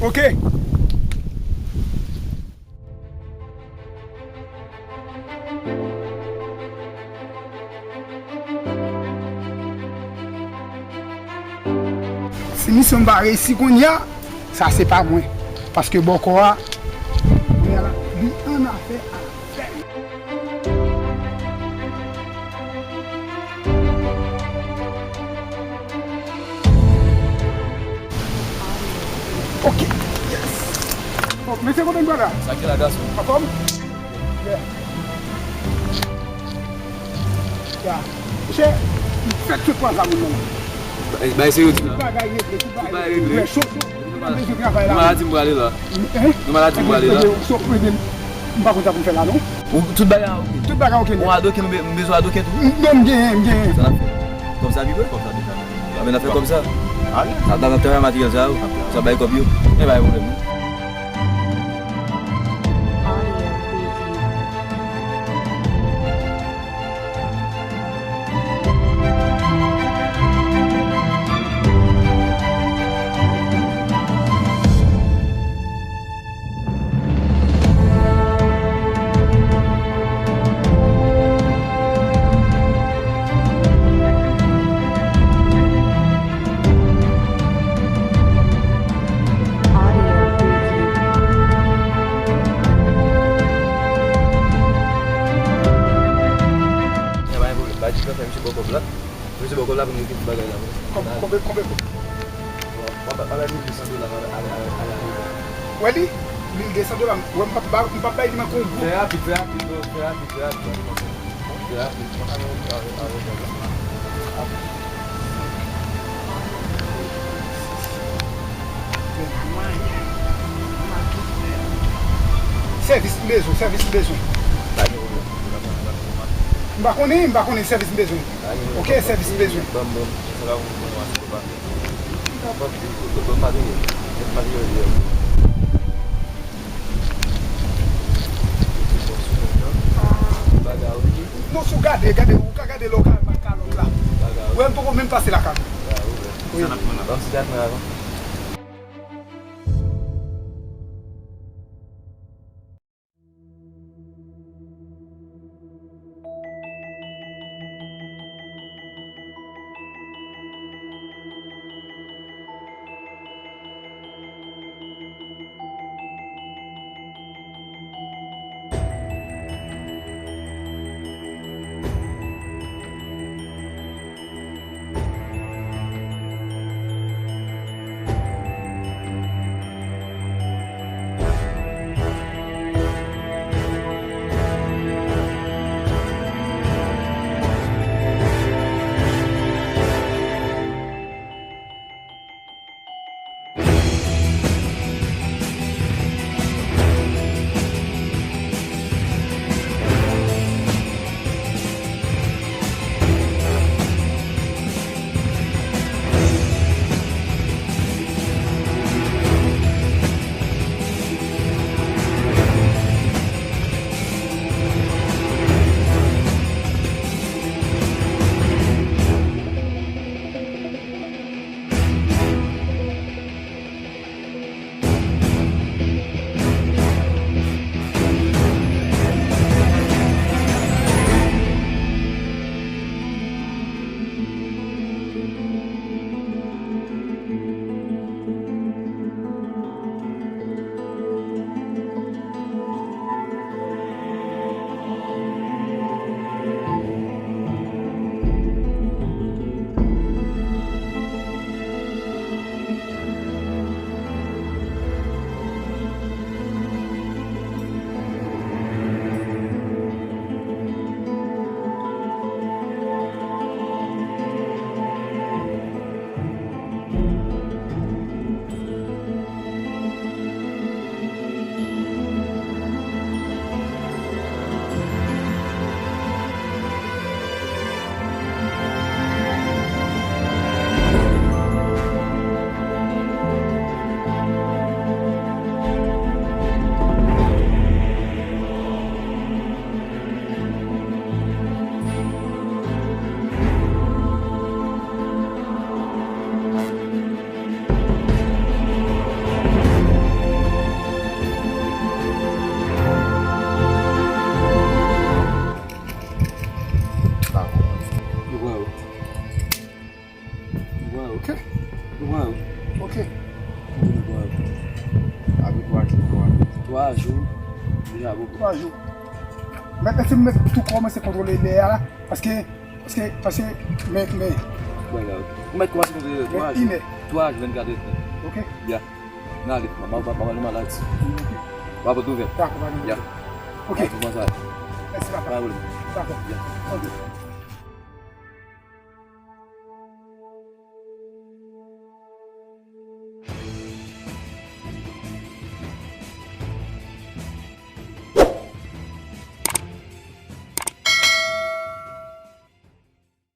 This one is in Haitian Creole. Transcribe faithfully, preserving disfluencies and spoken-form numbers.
Ok. Si misyon m pa reyisi kounye a, sa se pa mwen. Paske bòkò a, kounye a la, li annafè avè m. Ok, yes. Oh, mesye, kote n pral la? Sa ki la, gason? Anfòm? Yeah. Ya. Monchè, m fèk sot pran zam mwen nan. Bay, bay, se yo di la. Tout bagay regle, tout bagay regle. Cho, cho. M pa bezwen travay la. Nou maladi m prale la. Hein? Nou maladi m prale la. So, ede m. M pa konn sa pou m fè la, non. Ou, tout bagay ok. Tout bagay ok, nèt. Ou adoken, nou be-, m bezwen adoken tou. Non, m genyen, m genyen. Sa n ap fè? Kòb sa pi pre? Kòb sa pi pre. A, men n ap fè kòb sa. Ale. Sa, sa, sa, materyèl sa yo. Sa bay kòb yo. Men pa gen pwoblèm, non. Ba di fè misye bò kòb la. Misye bò kòb la pou nou ekri bagay la. Konbyen, konbyen, konbyen kòb? Wè li? Mil de san dola. Wè m p ap ba, m p ap bay li manke yon goud. Fè rapid, fè rapid, bro, fè rapid, fè rapid. Fè rapid. Sèvis m bezwen, sèvis m bezwen. M pa konnen, m pa konnen sèvis m bezwen. Ok, sèvis m bezwen. Non, si w gade, gade, ou ka gade lè w ka al nan kalòt la. Wè, m poko menm pase lakay mwen. Wi. Ok. Ou pran yo. Ok. Ou pran yo. Apre twa jou, twa jou. Twa jou. Deja bon. Twa jou. Mèt, èske m mèt tou kòmanse kontwole lè a la? Paske, paske, paske, men, men. Bagay, ok. Ou mèt kòmanse kontwole lè twa jou. Inè. Twa jou, vennkat èdtan. Ok. Ya. N ale, m ap, m ap, m ap ale maladi. Ok. W ap pote nouvèl. Dakò, pa gen pwoblèm. Ya. Ok. Mèsi, papa. Pa gen pwoblèm. Dakò. Ya. Ok.